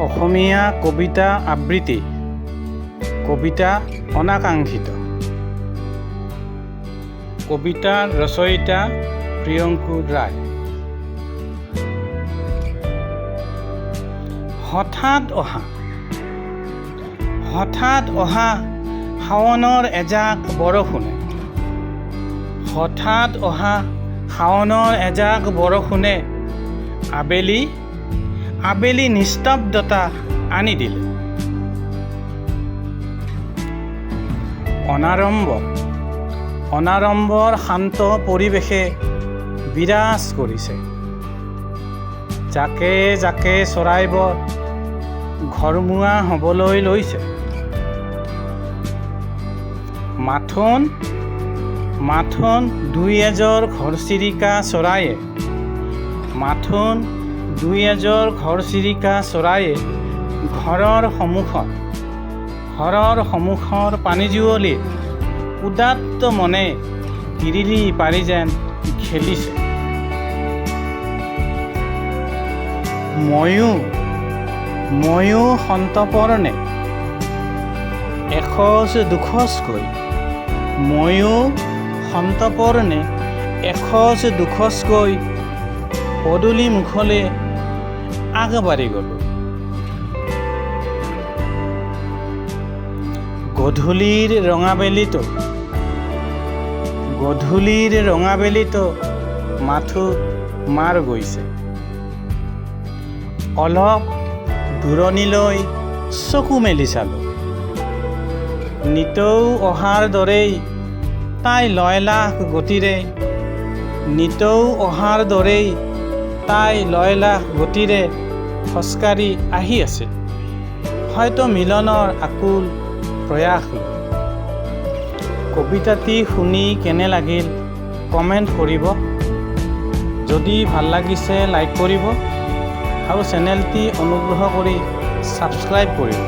অসমীয়া কবিতা আবৃত্তি, কবিতা অনাকাংক্ষিত। কবিতাৰ ৰচয়িতা প্ৰিয়ংকুৰ ৰায়। হঠাৎ অহা, হঠাৎ অহা শাওনৰ এজাক বৰষুণে, হঠাৎ অহা শাওনৰ এজাক বৰষুণে আবেলি আবেলি নিস্তব্ধতা আনি দিলে। অনাড়ম্বৰ, অনাড়ম্বৰ শান্ত পৰিৱেশে বিৰাজ কৰিছে। জাকে জাকে চৰাইবোৰ ঘৰমুৱা হ'বলৈ লৈছে। মাথোন মাথোন দুই এযোৰ ঘৰচিৰিকা চৰাইয়ে, মাথোন দুই এযোৰ ঘৰচিৰিকা চৰাইয়ে ঘৰৰ সন্মুখত, ঘৰৰ সন্মুখৰ পানীযুৱলিত উদাত্ত মনে কিৰিলি পাৰি যেন খেলিছে। ময়ো, ময়ো সন্তৰ্পণে এখোজ দুখোজকৈ, ময়ো সন্তৰ্পণে এখোজ দুখোজকৈ পদূলি মুখলৈ আগবাঢ়ি গ'লোঁ। গধূলিৰ ৰঙাবেলিটো, গধূলিৰ ৰঙাবেলিটো মাথো মাৰ গৈছে। অলপ দূৰণিলৈ চকু মেলি চালোঁ। নিতৌ অহাৰ দৰেই তাই লয়লাস গতিৰে, নিতৌ অহাৰ দৰেই তাই লয়লাস গতিৰে খোজকাঢ়ি আহি আছিল, হয়তো মিলনৰ আকুল প্ৰয়াস লৈ। কবিতাটি শুনি কেনে লাগিল কমেণ্ট কৰিব। যদি ভাল লাগিছে লাইক কৰিব আৰু চেনেলটি অনুগ্ৰহ কৰি ছাবস্ক্ৰাইব কৰিব।